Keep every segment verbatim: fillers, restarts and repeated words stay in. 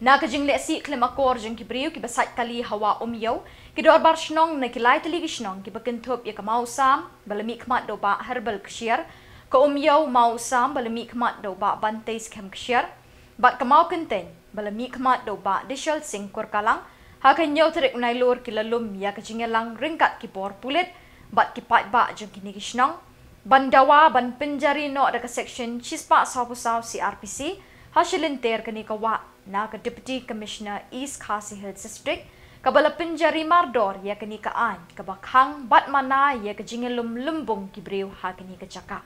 Na ka jinglehsih khlem akor jong ki briew kiba sait kali ha Wah Umiew, ki dorbar shnong na ki lai tylli ki shnong kiba kynthup ïa ka Mawsam ba la mihkhmat da u Bah Herbal Kshiar, ka Umiew Mawsam ba la mihkhmat da u Bah Bantei Skhem Kshiar, bad ka Mawkynteiñ ba la mihkhmat da u Bah Dishal Singh Kurkalang, ha ka hynñiew tarik u Nailur ki la lum ïa ka jingïalang ryngkat ki bor pulit bad ki paidbah jong kine ki shnong ban dawa ban pynjari noh da ka section shispah sawphew saw C R P C ha shilynter kane ka wah na ka Deputy Commissioner East Khasi Hills District, kaba la pynjari mardor ïa kane ka aiñ kaba khang bad mana ïa ka jingïalum lymbung ki briew ha kane ka jaka.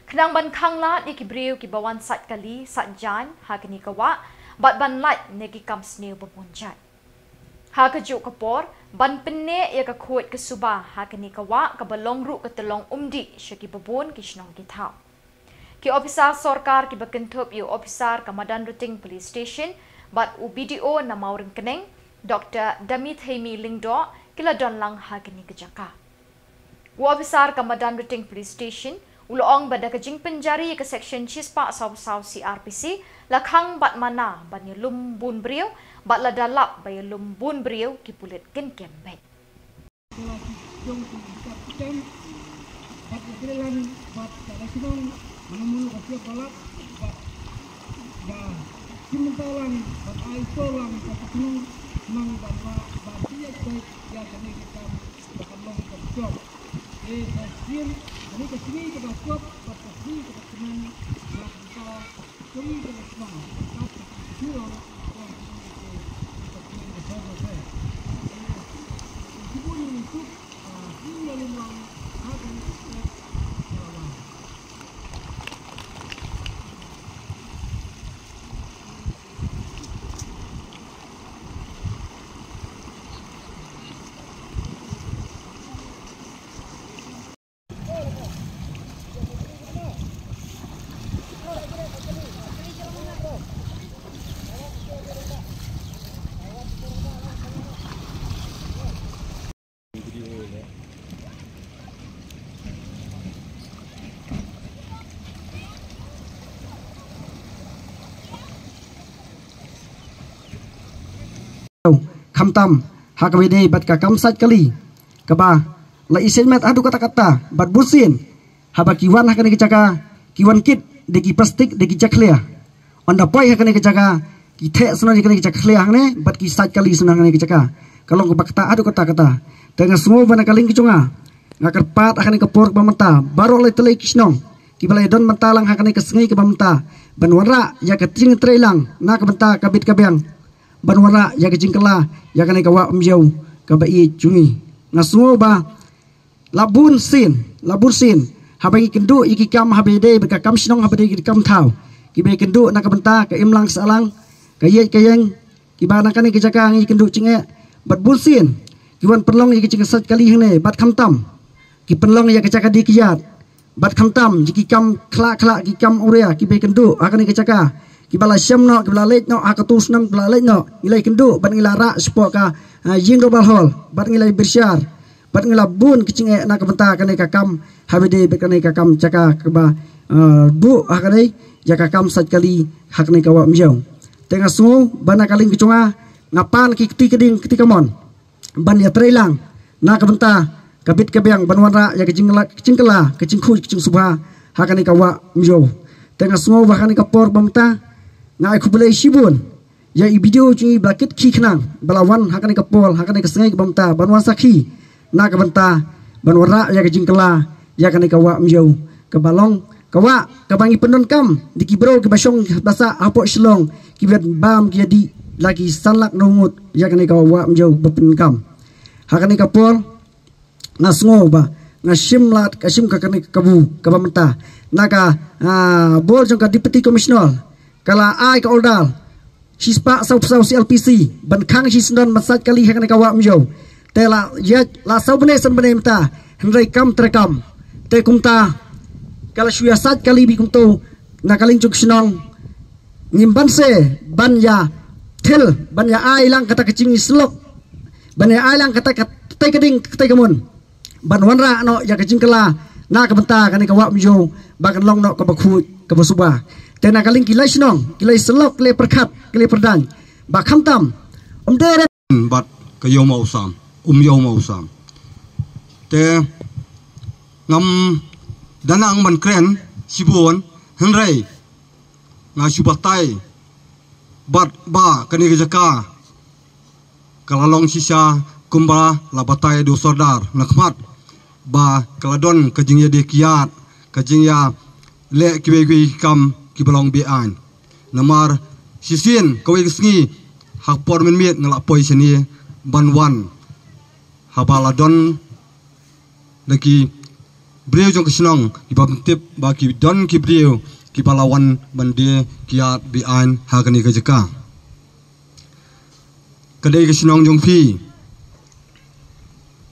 Khnang ban khanglad ïa ki briew kiba wan sait kali sait jaiñ ha kane ka wah bad ban lait na ki kam sniew ba bun jait. Ha kajuh ka por, ban pynneh ïa ka khuid ka suba ha kane ka wah kaba long ruh ka tyllong umdih sha kiba bun ki shnong ki thaw. Ki ophisar sorkar kiba kynthup ïa u ophisar ka Madanrting Police Station bad u B D O na Mawryngkneng, Doctor Damitheimi Lyngdoh, ki la don lang ha kane ka jaka. U ophisar ka Madanrting Police Station u la ong ba da ka jingpynjari ïa ka section shispah sawphew saw C R P C la khang bad mana ban ïalum bun briew bad lada lap ba ïalum bun briew ki pulit kin kem beit. Jong ki kap kitam bad ïa ka Thailand bad ka la shnong mano mano ka siap balat bad ïa ki mynta lang bad ai to lang ka shnong nang ban ma ban siap bad ïa kane ka kam ba kan long ka jop. Te ka sien kane ka sngi ka ba jop bad ka sngi ka ba kynang na ka ka Khamtam ha kaba ïadei bad ka kam sait kali kaba la isynmet haduh katta katta bad bunsien haba ki wan ha kane ka jaka ki wan kit da ki plastik da ki jakhlia. Ynda poi ha kane ka jaka ki theh sngewbha ha kane ka jaka khlia hangne bad ki sait kali sngewbha ha kane ka jaka. Ka long kaba kata haduh katta katta. Te nga sngew ba na ka liang ka jong nga nga kyrpad ha kane ka por kaba mynta baroh lai tylli ki shnong kiba la ïadon bynta lang ha kane ka sngi kaba mynta ban wanrah ïa ka jingtreilang na ka bynta ka bit ka biang ban wanrah ïa ka jingkylla ïa kane ka Wah Umiew kaba ïeit jong ngi. Nga sngew ba la bun sien la bun sien haba ngi kynduh ïa ki kam haba ïadei bad ka kam shnong haba ïadei bad ka kam thaw kiba kynduh na ka bynta ka imlang sahlang ka ïeit ka ïeng kiba na kane ka jaka ngi kynduh jingeh bad bun sien ki wan pynlong ïa ka jingsait kali hangne bad khamtam ki pynlong ïa ka jaka die ka ïat bad khamtam ïa ki kam khla khla ki kam uria kiba kynduh ha kane ka jaka kiba la shem noh kiba la leit noh ha ka tu snem kiba la leit noh ngi la kynduh bad ngi la rah shapoh ka ah, ïing dorbar hall bad ngi la bishar bad ngi la bun ki jingeh na ka bynta kane ka kam haba ïadei bad kane ka kam jaka kaba ah, buh ha kane ïa ka kam sait kali ha kane ka Wah Umiew. Te nga sngew ba na ka liang ka jong nga nga pan ki kti ka ding kti ka mon ban ïatreilang na ka bynta ka bit ka biang ban wanrah ïa ka jingla- ka jingkylla ka jingkhuid ka jingsngewbha ha kane ka Wah Umiew. Te nga sngew ba ha kane ka por ba mynta nga ai khublei shibun ïa i B D O jong ngi ba la kit khie khnang ba la wan ha kane ka por ha kane ka sngi ba mynta ban wan sakhi na ka bynta ban wanrah ïa ka jingkylla ïa kane ka Wah Umiew kaba long ka wah kaba ngi pyndonkam da ki briew kiba shong ba sah hapoh Shillong kiba bam ki ïa dih la ki san lak ngut ïa kane ka Wah Umiew ba pyndonkam. Ha kane ka por nga sngew ba nga shim lad ka shim ka kane ka kabu kaba mynta na ka ah, bor jong ka Deputy Commissioner ka la ai ka order shispah sawphew saw C R P C ban khang shisyndon ban sait kali ha kane ka Wah Umiew. Te la ïa la saw bnai san bnai mynta hynrei kam treikam. Te kumta ka la shu ïa sait kali beit kumto na ka liang jong ka shnong ngim banse ban ïa thil ban ïa ai lang kata ka jingïasyllok ban ïa ai lang kata ka tei ka ding ka tei ka mon ban wanrah noh ïa ka jingkylla na ka bynta kane ka Wah Umiew ba kan long noh kaba khuid kaba suba. Te na ka liang ki lai shnong, ki lai syllok, ki lai pyrkhat, ki lai pyrdaiñ ba khamtam, um dei re bad ka ïew ma u sam, um ïew ma u sam. Te ngam da nang ban kren shibun, hynrei nga shu batai bad ba kane ka jaka ka la long shisha kumba la batai da u sordar na khmat, ba ka la don ka jingïadei kiad, ka jingïaleh kiwei kiwei ki kam kiba long be-aiñ. Namar shisien kawei ka sngi ha ka por mynmiet nga la poi shane ban wan, haba la don da ki briew jong ka shnong kiba pyntip ba ki don ki briew kiba la wan ban die kiad be-aiñ ha kane ka jaka. Ka dei ka shnong jong phi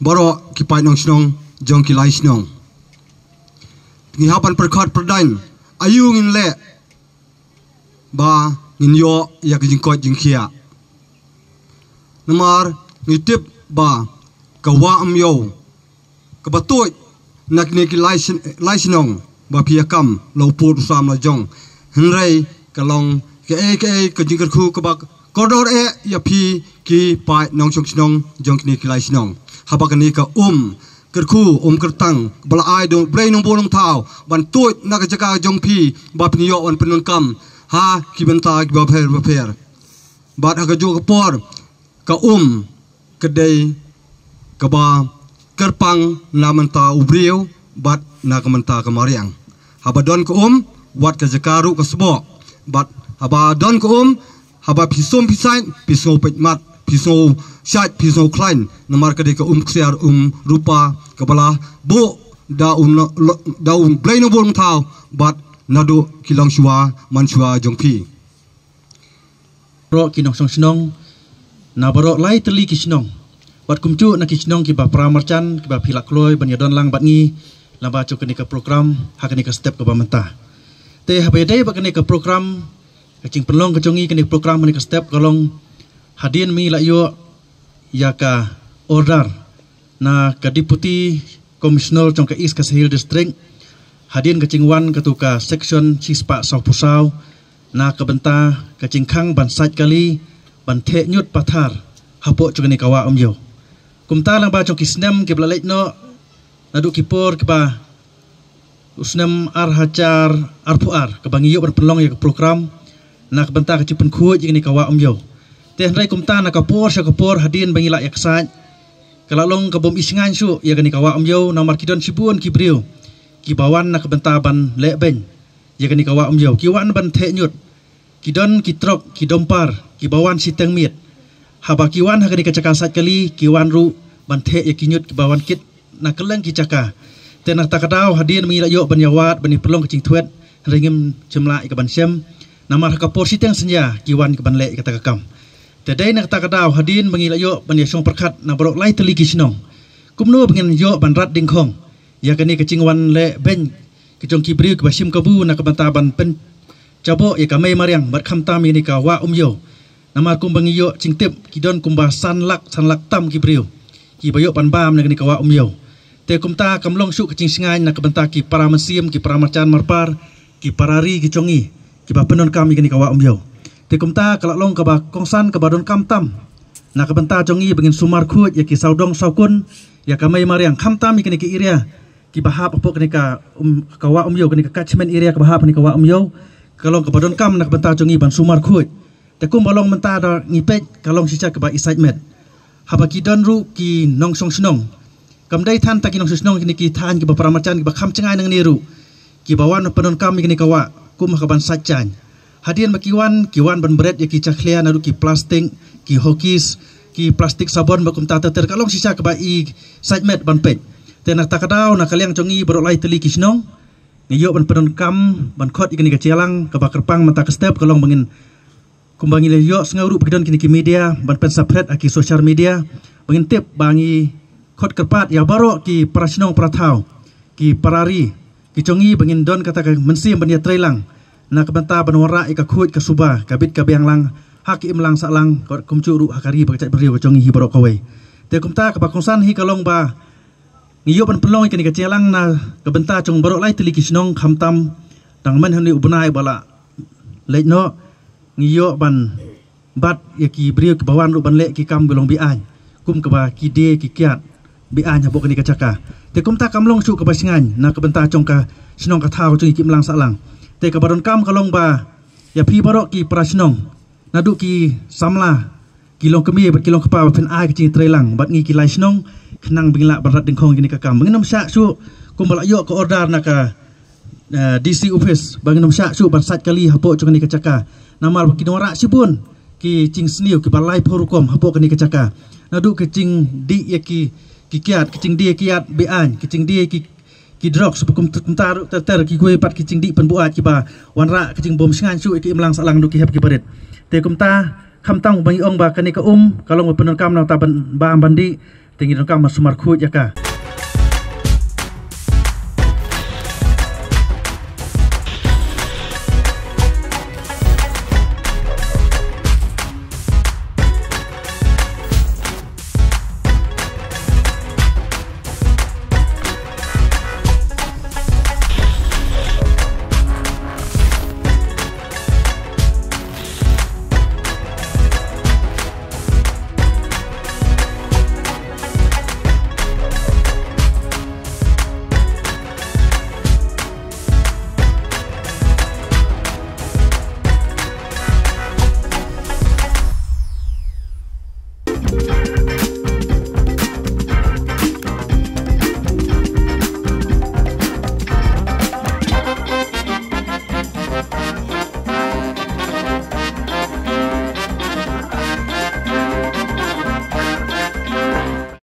baroh ki paid nongshong shnong jong ki lai shnong. Ngi hap ban pyrkhat pyrdaiñ aïu ngin leh ba ngin ïoh ïa ka jingkoit jingkhiah. Namar ngi tip ba ka Wah Umïew kaba tuid na kine ki lai shnong ba phi ïa kam la u pud u sam la jong. Hynrei ka long kaei kaei ka jingkyrkhu kaba kordor eh ïa phi ki paid nongshong shnong jong kine ki lai shnong. Haba kane ka um kyrkhu um kyrtang ba la ai da u Blei Nongbuh Nongthaw ban tuid na ka jaka jong phi ba phin ïoh ban pyndonkam ha ki bynta kiba pher ba pher. Bad ha kajuh ka por ka um ka dei kaba kyrpang na bynta u briew bad na ka bynta ka mariang. Haba don ka um, wat ka jaka ruh ka sboh. Bad haba don ka um, haba phi sum phi sait, phi sngew peit mat, phi sngew shait, phi sngew khlaiñ. Namar ka dei ka um ksiar um rupa kaba la buh da u Blei Nongbuh Nongthaw bad naduh ki longshuwa manshuwa jong phi. Baroh ki nongshong shnong na baroh lai tylli ki shnong, wat kumjuh na ki shnong kiba para marjan kiba phi la kloi ban ïa don lang bad ngi laba jong kane ka program ha kane ka step kaba mynta. Te haba ïadei bad kane ka program, ka jingpynlong ka jong ngi kane ka program ha kane ka step ka long hadien ba ngi la ïoh ïa ka order na ka Deputy Commissioner jong ka East Khasi Hills District, hadien ka jingwan katu ka Section shispah sawphew saw na ka bynta ka jingkhang ban sait kali ban theh ñiut pathar hapoh jong kane ka Wah Umïew. Kumta lyngba jong ki snem kiba la leit noh naduh ki por kiba u snem ar hajar arphew ar kaba ngi ïoh ban pynlong ïa ka program na ka bynta ka jingpynkhuid ïa kane ka Wah Umïew. Te hynrei kumta na ka por sha ka por hadien ba ngi la ïa ksait, ka la long ka bym isngaiñ shuh ïa kane ka Wah Umïew namar ki don shibun ki briew kiba wan na ka bynta ban leh beiñ ïa kane ka Wah Umïew. Ki wan ban theh ñiut, ki don ki trok, ki dumper kiba wan shiteng miet. Haba ki wan ha kane ka jaka sait kali, ki wan ruh ban theh ïa ki ñiut kiba wan kit na kylleng ki jaka. Te na kata ka daw hadien ba ngi la ïoh ban ïawad ban ïa pynlong ka jingtwit, hynrei ngim shym lah ïa ka ban shem namar ha ka por shiteng synñia ki wan ka ban leh ïa kata ka kam. Te dei na kata ka daw hadien ba ngi la ïoh ban ïa shong pyrkhat na baroh lai tylli ki shnong, kumno ba ngin ïoh ban rat dingkhong ïa kane ka jingwan leh beiñ ka jong ki briew kiba shim kabu na ka bynta ban pynjaboh ïa ka mei mariang bad khamtam ïa kane ka Wah Umïew. Namar kumba ngi ïoh jingtip, ki don kumba san lak, san lak tam ki briew kiba ïoh ban bam na kane ka Wah Umïew. Te kumta kam long shuh ka jingsngaiñ na ka bynta ki para mynsiem, ki para marjan marpar, ki para ri ki jong ngi kiba pyndonkam ïa kane ka Wah Umïew. Te kumta ka la long kaba kongsan kaba donkam tam na ka bynta jong ngi ba ngin sumar khuid ïa ki sawdong sawkun, ïa ka mei mariang, khamtam ïa kane ka area kiba hap hapoh kane ka, um, ka Wah Umïew, kane ka catchment area kaba hap kane ka Wah Umïew, ka long kaba donkam na ka bynta jong ngi ban sumar khuid. Te kumba long mynta da ngi peit ka long shisha kaba i sait met. Haba ki don ruh ki nongshong shnong, kam dei than ta ki nongshong shnong, kine ki thaiñ kiba para marjan kiba kham jngai nangne ruh kiba wan pyndonkam ïa kane ka wah kum ha ka ban sait jaiñ. Hadien ba ki wan, ki wan ban bret ïa ki jakhlia naduh ki plastik, ki huggies, ki plastik sabon bad kumta ter ter, ka long shisha kaba i sait met ban peit. Te na kata ka daw na ka liang jong ngi baroh lai tylli ki shnong ngi ïoh ban pyndonkam ban khot ïa kane ka jingïalang kaba kyrpang mynta ka step ka long ba ngin, kumba ngi la ïohsngew ruh ba ki don kine ki media ban pynsaphriang ha ki social media, ba ngin tip ba ngi khot kyrpad ïa baroh ki para shnong para thaw, ki para ri ki jong ngi ba ngin don kata ka mynsiem ban ïatreilang na ka bynta ban wanrah ïa ka khuid ka suba, ka bit ka biang lang ha ka imlang sahlang, kumjuh ruh ha ka ri bad ka jaitbynriew ka jong ngi hi baroh kawei. Te kumta kaba kongsan hi ka long ba ngi ïoh ban pynlong ïa kane ka jingïalang na ka bynta jong baroh lai tylli ki shnong, khamtam dang mynhynne u bnai ba la Leit noh ngi ïoh ban bat ïa ki briew kiba wan ruh ban leh ki kam ba long be-aiñ, kum kaba ki die ki kiad be-aiñ hapoh kane ka jaka. Te kumta kam long shuh kaba shngaiñ na ka bynta jong ka shnong ka thaw jong ki imlang sahlang. Te kaba donkam ka long ba ïa phi baroh ki para shnong, naduh ki samla, ki long kmie bad ki long kpa, ba phin ai ka jingtreilang bad ngi ki lai shnong, khnang ba ngin lah ban rat dyngkhong ïa kane ka kam. Ba ngin ym shah shuh kumba la ïoh ka order na ka eh, D C office, ba ngin ym shah shuh ban sait kali hapoh jong kane ka jaka. Namar ba ki don rah shibun ki jingsniew kiba laiphew rukom hapoh kane ka jaka. Naduh ki jingdih ïa ki, ki kiad, ki jingdie kiad be-aiñ, ki jingdie ki, ki drugs, ba kum, kumta ruh ter ter kiwei pat ki jingdih pynbuaid kiba wanrah ka jingbym shngaiñ shuh ïa ki imlang sahlang naduh ki hep ki barit. Te kumta, khamtam ba ngi ong ba kane ka um ka long ba pyndonkam na uta ban, ba ban dih, te ngi donkam ban sumar khuid ïa ka.